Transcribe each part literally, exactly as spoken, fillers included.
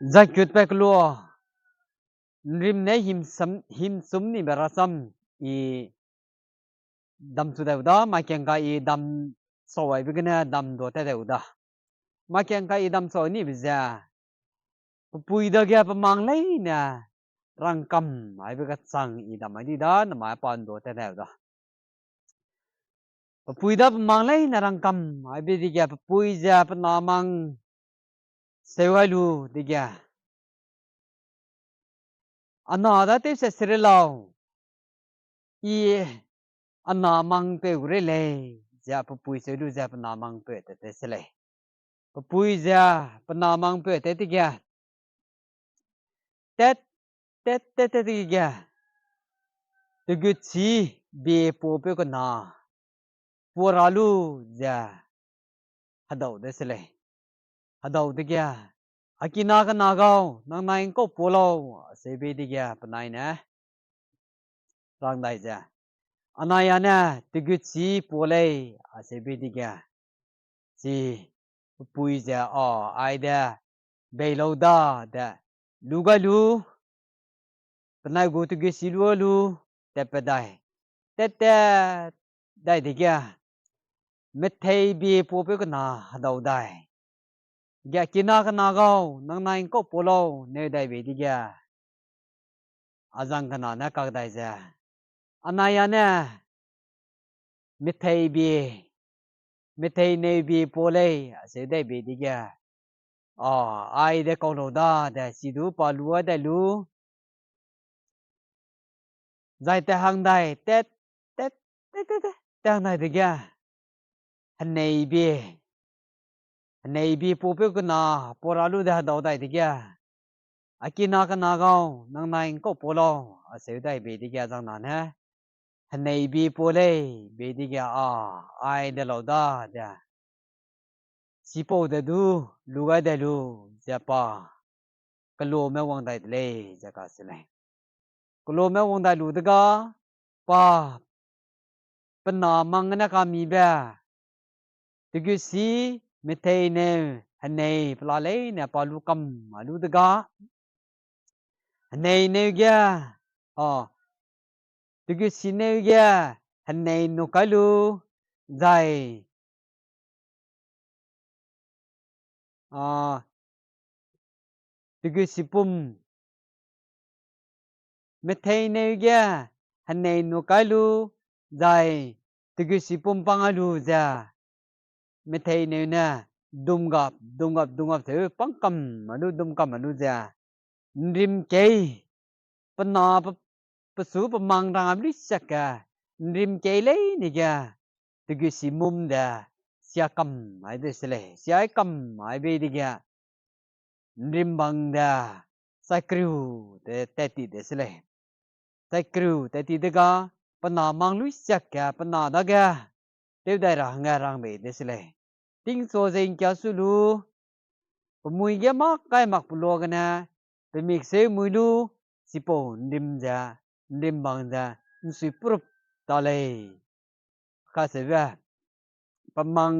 Zai kutbe kelua, ’nrim ne him sam-, him sum nibe rasam i dam chu deu da, mai kengka i dam sau aibe gene dam dua tat deu da. Mai kengka i dam sau nibe ze, pe pui dage pe mang leine rangkam aibe kachang i dam ai di da, namai pa ’ndu tat deu da. Pe pui da pe mang leine rangkam aibe dege, pe pui ze pe na mang seu gai lu dege, a na da tewse sere lau, i a na mang peu gu rei lei, ze pe pui seu lu ze pe na mang peu tat te se lei. Pe pui ze pe na mang peu tat dege, tat, tat, tat, tat dege, teguchi bie puapeu kena, pua ra lu ze hedau de se lei. Hedau dege, a kina kena gau, nang nai ’ngkau pua lau, aseu bei dege penai ne rang dai ze, anai a ne teguchi pua lei, aseu bei dege, chi pe pui ze, a, aide bei lau da, de, lu gai lu, penai gu teguchi lu lu, tatpat dai, tat tat dai dege, methei bie puapeu kena hedau dai. Ge kina kena gau, nang nai ’ngkau pua lau, neu dai bei dege, a zang kena ne kak dai ze, anai a ne methei bie, methei neu bie pua lei, aseu dai bei dege, a, aide kau lau da, de, chi du pa lu a dai lu, zai tat hang dai, tat, tat, tat, tat, tat, tat hang dai dege, henei bie, henei bie puapeu kena pua ra lu de hedau dai dege, a kina kena gau, nang nai ’ngkau pua lau, aseu dai bei dege, zang na ne, henei bie pua lei, bei dege, a, aide lau da, de, chipau de du, lu gai dai lu, ze pa keluame wang dai de lei, ze kase lei. Keluame wang dai lu dega, pa pe na mang gene kamibe teguchi methei neu henei pela leine pa lu kam a lu dega, henei neu ge, a, teguchi neu ge henei nu kai lu, zai, a, teguchi pum, methei neu ge henei nu kai lu, zai teguchi pum pang a lu ze, methei neu ne dumgap, dumgap, dumgap teu pang kam a lu, dum kam a lu ze, ’nrim kei, pe na pe, pechu pe mang rang a luisiak ge, ’nrim kei leine ge, teguchi mum de, sia kam ai de se lei, sia ai kam ai bei dege, ’nrimbang de, chai kriu de tat ti de se lei. Chai kriu tat ti dega, pe na mang luisiak ge, pe na dage tew dai ra hangge rang bei de se lei. Tingchua ze ’ngkia su lu, pe mui ge mâ kai mak pe lua gene, pe mik seu mui lu, chipau ’nrim ze, ’nrimbang ze, ’nsui prup ta lei. Kaseube, pe mang,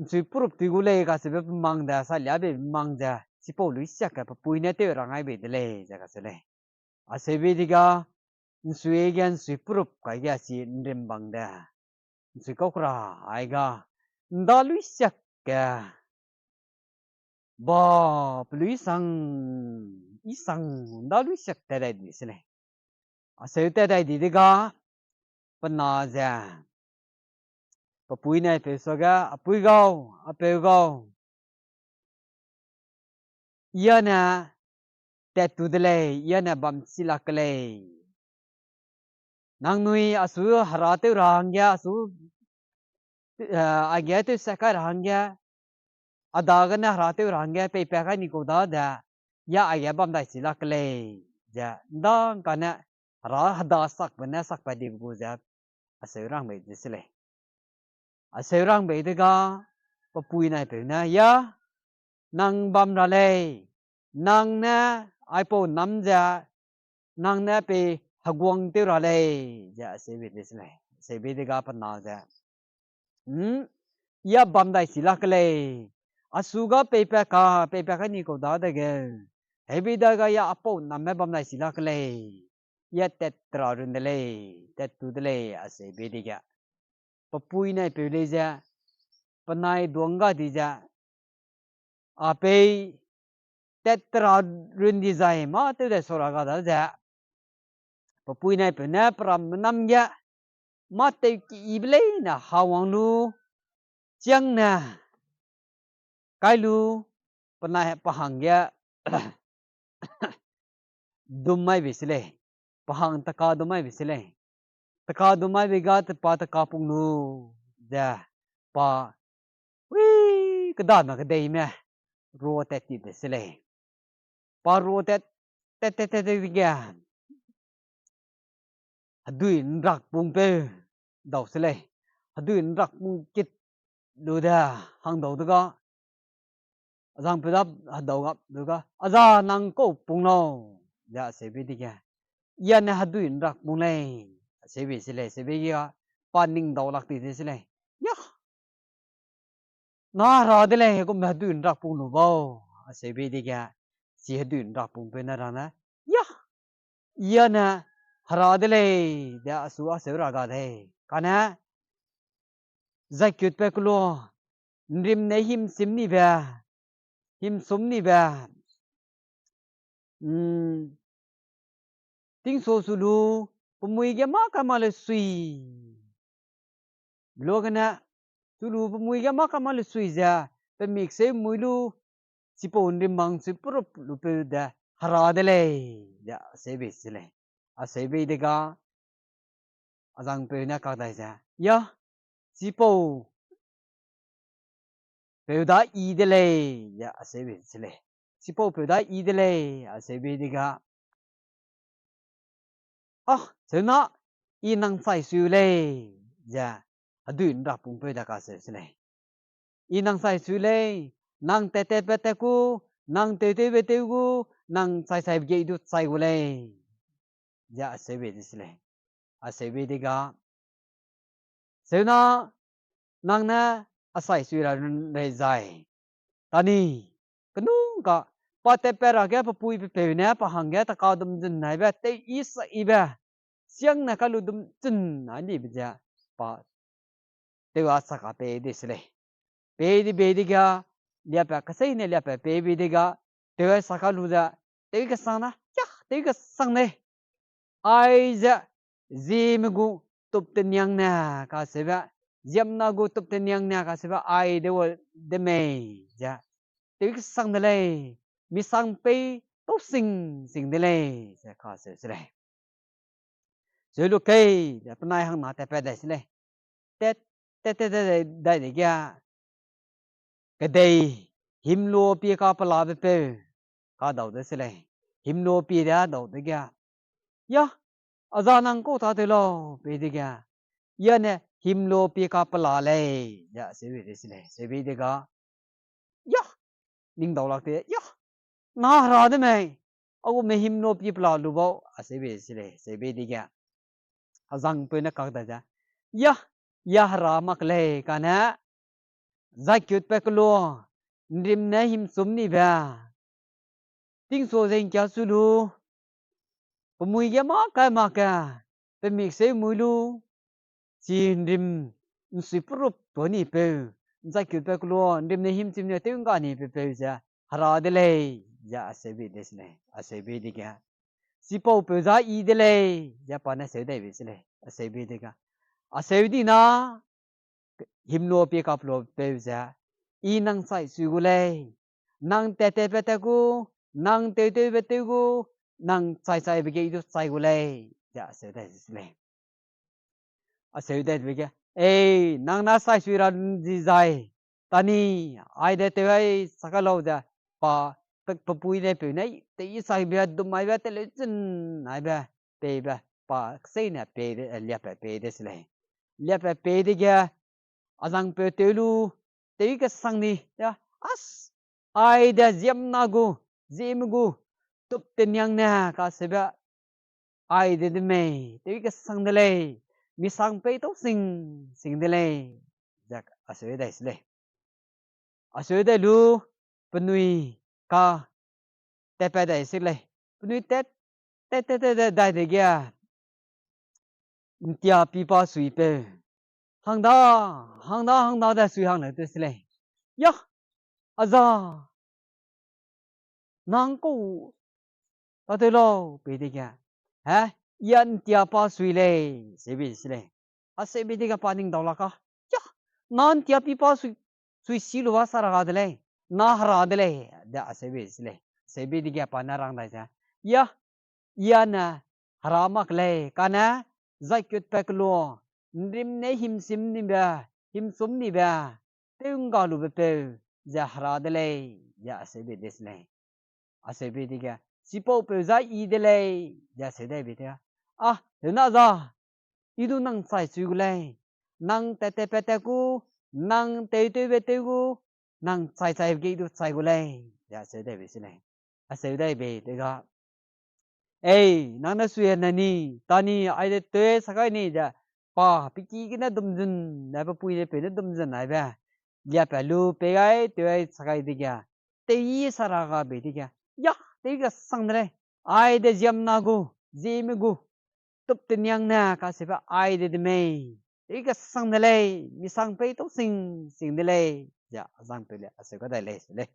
’nsui prup ti gu lei, kaseube pe mang de, saliabe mang ze, chipau luisiak ge pe pui ne tew rang ai bei de lei, ze kase lei. Aseube dega, ’nsui ge ’nsui prup kai ge chi ’nrimbang de, ’nsui kau kra ai ga, ’nda luisiak ge, ba, pelui sang, i sang, ’nda luisiak tat dai di se lei. Aseu tat dai di dega, pe na ze, pe pui ne peu suage, a pui gau, a peu gau, i a ne tattu de lei, i a ne bam chi lak ke lei. Nangnui a su hera tew ra hangge, a su, eh, aige tewse kai ra hangge, a dagene hera tew ra hangge peipat kai ni kau da de, ya aige bam dai chi lak ke lei, ze ’ndang kane hera heda sakbe ne sakpat dibe gu ze, aseu rang bei de se lei. Aseu rang bei dega, pe pui naipeu ne, ya, nang bam ra lei, nang ne aipau nam ze, nang ne pei heguang tew ra lei, ze aseu bei de se lei. Aseu bei dega pe na ze, hm, ya bam dai chi lak ke lei, A su ga peipat ka, peipat ka ni kau dadege, hebi dage ya a pau namme bam dai si lak lei. Ya tat tera run de lei, tat tu de lei, aseu bei dege, pe pui naipeu lei ze, penai duang ga di ze, a pei tat tera run di zai mâ tew dai sora ga da ze, pe pui naipeu ne pe ramme nam ge, mâ tew keyibe leine hawang lu, chiang ne, kai lu, penai pe hangge, dum mai bei se lei, pe hang teka dum mai bei se lei. Teka dum mai bei ga te pa teka pung lu, ze, pa, ui, kedame kedeime, ru tat ti de se lei. Pa ru tat, tat, tat, tat, tat ge, hedui ’nrakpungpeu dau se lei. Hedui ’nrakpung kit lu de, hangdau de ga, a zangpeu da hedau ga, du ga, a za nang kau pung lau, ze aseu bei dege, ya ne hedui ’nrakpung lei, aseu bei se lei, aseu bei ga, pa ning dau lak ti de se lei. Ya, na hera de lei, hegumme hedui ’nrakpung lu bau, aseu bei dege, chi hedui ’nrakpungpeu ne rang ne, ya, ya ne hera de lei, de a su aseu ra ga lei. Kane, zaikutbe kelo, ’nrim ne himsim nibe, himsum nibe, tingso su lu, pe mui ge mâ kai mak le sui. Luagene, su lu pe mui ge mâ kai mak le sui ze, pe mik seu mui lu, chipau ’nrim mang sui perup lupeu de, hera de lei, ze aseu bei se lei. Aseu bei dege, a zangpeu ne kak dai ze, ya, chipau peu da yi de lei, ze aseu bei se lei. Chipau peu da yi de lei, aseu bei dege, a, seuna, i nang chai sui lei, ze, hedui ’nrakpungpeu de kaseu se lei. I nang chai sui lei, nang tat tatbe tat gu, nang tew tewbe tew gu, nang chai chaibe gei du chai gu lei, ze aseu bei de se lei. Aseu bei dege, seuna, nang ne a chai sui ra rei zai, tani, kenungka, pa tatpat ra ge pe pui pe peu ne pa hangge teka dum zun naibe, tew i sa ibe, siang ne kalu dum zun nai nibe ze, pa tew a saka pei de se lei. Pei di bei dege, liapat keseine liapat pei bei dege, tew a saka lu ze, tew kesang na, ya, tew kesang lei. Aize, ziemme gu tup teniang ne kaseube, ziemmena gu tup teniang ne kaseube, ai de wa de mei, ze, tew kesang de lei, misang pei tau sing sing de lei, ze kaseu se lei. Seu lu kei, ze penai hangna tatpat dai se lei. Tat, tat, tat, tat, dai dege, kedei, himlo pie ka pelabe peu, kadau de se lei. Himlo pie de dau dege, ya, a za nang kau tâtew lau, pei dege, ya ne himlo pie ka pela lei, ze seube de se lei. Seube dege, ya, ning dau lak te, ya, na hera de mei, a gume himlo pie pela lu bau, a seube se lei. Seube dege, a zangpeu ne kak dai ze, ya, ya hera mak lei kane, zaikutbe kelo, ’nrim ne himsum nibe, tingso ze ’ngkia su lu, pe mui ge mâ kai mak ge, pe mik seu mui lu, chi ’nrim ’nsui perup tu ni peu, ’nzaikutbe kelo, ’nrim ne himchim ne tew ’ngga ni pe peu ze, hera de lei, ze aseu bei de se lei, aseu bei dege, chipau peu za i de lei, ze pa ne seu dai bei se lei, aseu bei dege, aseu di na, himlo pie kaplo peu ze, i nang chai sui gu lei, nang tat tatbe tat gu, nang tew tewbe tew gu, nang chai chaibe ge i du chai gu lei, ze aseu dai se lei. Aseu dai be ge, ei, nang na chai sui ra di zai, tani, ai de tew ai saka lau ze, pa, pe, pe pui ne peu ne, tew i chaibe, dum maibe, teleu chun aibe, peibe, pa, keseine pei de, eh, liapat pei de se lei. Liapat pei dege, a zangpeu tew lu, tew kesang di, ya, as, ai de ziemmena gu, ziemme gu, tup teniang ne kaseube, ai de de mei, tew kesang de lei, misang pei tau sing, sing de lei, ze aseu dai se lei. Aseu dai lu, penui ka tatpat dai se lei. Penui tat, tat, tat, tat, tat dai dege, ’ntia pipa suipeu, hangda, hangda, hangda de sui hang leu te se lei. Ya, a za, nang kau tâtew lau, pe dege, he, ya ’ntia pa sui lei, seube se lei. Aseube dege pa ning dau lak ka, ya, na ’ntia pipa sui, sui si lu ba sara de lei, na hera de lei, de aseube se lei. Seube dege pa ne rang dai ze, ya, ya ne hera mak lei, kane, zaikut pa kelo, ’nrim ne himsim nibe, himsum nibe, tew ’ngga lube peu, ze hera de lei, ze aseube de se lei. Aseube dege, chipaupeu za I de lei, ze aseu daibe dege, a, tew na za, I du nang chai sui gu lei, nang tat tat pat tat gu, nang tew tewbe tew gu, nang chai chaibe ge I du chai gu lei, ze aseu daibe se lei. Aseu daibe dege, ei, nang ne sui ne ni, ta ni, aide tew sa gai ni, ze, pa, peki gene dumzun, ne pe pui ne peu ne dumzun aibe, liapat lu pei gai, tew gai sa gai dege, tew I sara gabe dege, ya, tew I kesang de lei, aide ziemmena gu, ziemme gu, tup teniang ne kaseube aide de mei, tew I kesang de lei, misang pei tau sing, sing de lei, ze azangpeu le aseu kadai lei se lei.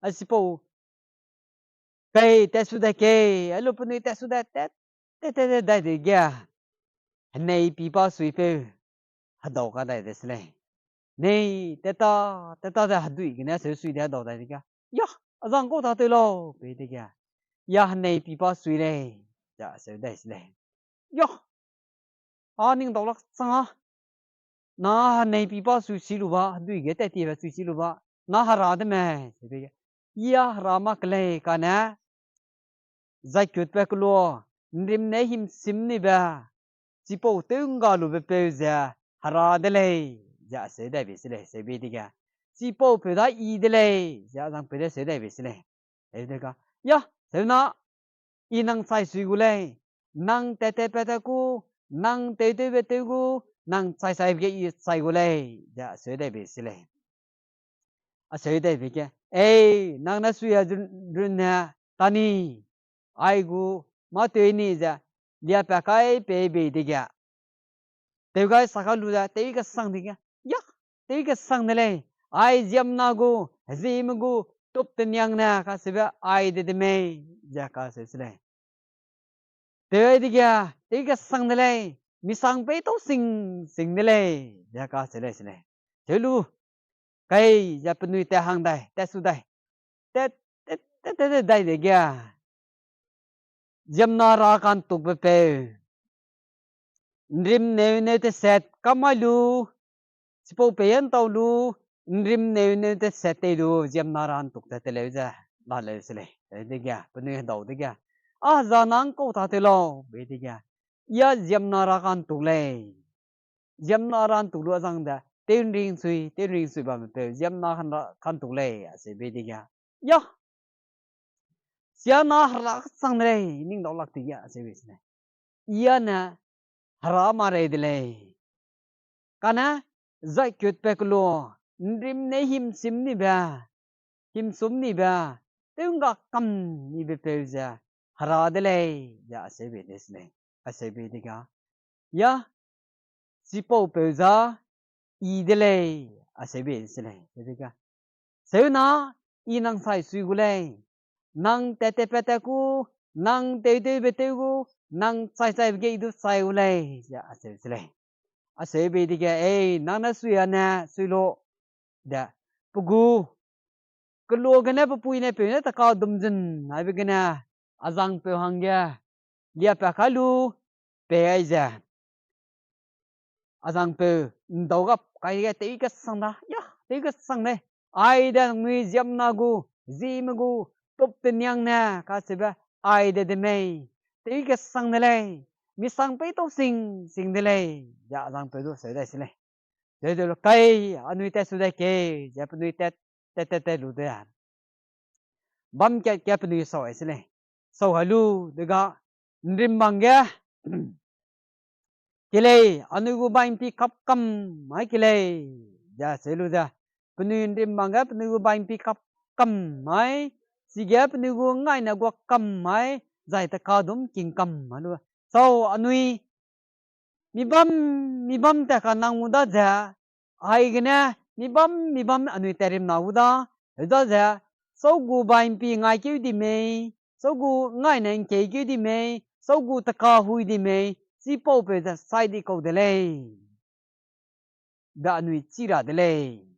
A chipau, kei tatsu dai kei, a lu penui tatsu dai, tat, tat, tat, tat dai dege, henei pipa suipeu, hedau kadai de se lei. Nei, tat ta, tat ta ze hedui gene seu sui de hedau dai dege, ya, azang kau tâtew lau, pe dege, ya henei pipa sui lei, ze aseu dai se lei. Ya, a ning dau lak chang a, na henei pipa sui si lu ba, hedui ge tat tibe sui si lu ba, na hera de mei, seube dege, ya hera mak lei, kane, zaikut pa kelo, ’nrim ne himsim nibe, chipau tew ’ngga lube peu ze hera de lei, ze aseu daibe se lei, seube dege, chipaupeu da I de lei, ze azangpeu de seu daibe se lei. Dege, ya, seu na, I nang chai sui gu lei, nang tat tat pat tat gu, nang tew tewbe tew gu, nang chai chaibe ge I chai gu lei, ze aseu daibe se lei. Aseu daibe ge, ei, nang ne sui a run, runne, ta ni, ai gu, mâ tew ni ze, liapat kai pei bei dege, tew gai sa kai lu ze, tew I kesang dege, ya, tew I kesang de lei, ai ziemmena gu, hezieme gu, tup teniang ne kaseube aide de mei, ze kaseu se lei. Tew dege, tew I kesang de lei, misang pei tau sing, sing de lei, ze kaseu lei se lei. Seu lu, kei ze penui tat hang dai, tatsu dai, tat, tat, tat, tat, tat dai dege, ziemmena ra ka'ntukbe peu, ’nrim neu neu teset kamai lu, chipau pei ’ntau lu, ’nrim neu neu teset tei lu, ziemmena ra ’ntuk tat te leu ze, la leu se lei. Dege, penui hedau dege, a za nang kau tâtew lau, be dege, ya ziemmena ra ka'ntuk lei. Ziemmena ra ’ntuk lu azang de, tew ’nring sui, tew ’nring sui bamme peu, ziemmena ra ka'ntuk lei, aseube dege, ya, sia na hera kesang de lei, ning dau lak dege, aseube se lei. Ya ne hera marei de lei. Kane, zaikut pa kelo, ’nrim ne himsim nibe, himsum nibe, tew ’ngga kam nibe peu ze, hera de lei, ze aseube de se lei. Aseube dege, ya, chipaupeu za, I de lei, aseube se lei. Dege, seu na, I nang chai sui gu lei, nang tat tat pat tat gu, nang tew tewbe tew gu, nang chai chaibe ge I du chai gu lei, ze aseu se lei. Aseube dege, ei, nang ne sui a ne sui lu, de, pe gu, kelo gene pe pui ne peu ne taka dumzun aibe gene, azangpeu hangge, liapat kai lu, pei ai ze, azangpeu, ’ndau gap kai ge, tew I kesang da, ya, tew I kesang de, aide nangnui ziemmena gu, ziemme gu, tup teniang ne, kaseube, aide de mei, tew I kesang de lei, misang pei tau sing, sing de lei, ze azangpeu du seu dai se lei. Ze ze lu kai, anui tatsu dai kei, ze penui tat, tat, tat, tat lu de. Bam kat ke penui sau ai se lei. Sau hai lu, dege, ’nrimbang ge, ke lei, anui gu bai ’mpi kap kam mai ke lei, ze seu lu ze, Penui ’nrim bang ge penui gu baimpi kap kam mai, chige penui gu ’ngngaine guak kam mai, zai tekadum king kam mai lu. Sau anui mi bam, mi bam tat kanang gu daze, aigene mi bam, mi bam anui tat rimna gu da, heu daze, sau gu baimpi ngaikeu di mei, sau gu ’ngngaine ’ngkeikeu di mei, sau gu tekahui di mei, chipaupeu ze sai di kau de lei. Be anui chî ra de lei.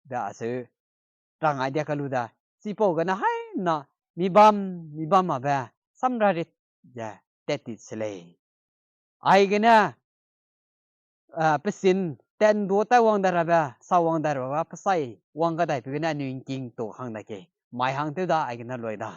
Be aseu rang ai dia kalu da, chipau gene haina mi bam, mi bam abe samra rit ze tat ti se lei. Aigene, ah, pesin tat ’ndu tai wang dai rabe, sa wang dai rabe, pesai wang kadaipe gene anui ’ngking tu hang da ke. Mai hang tew da aigene lui da.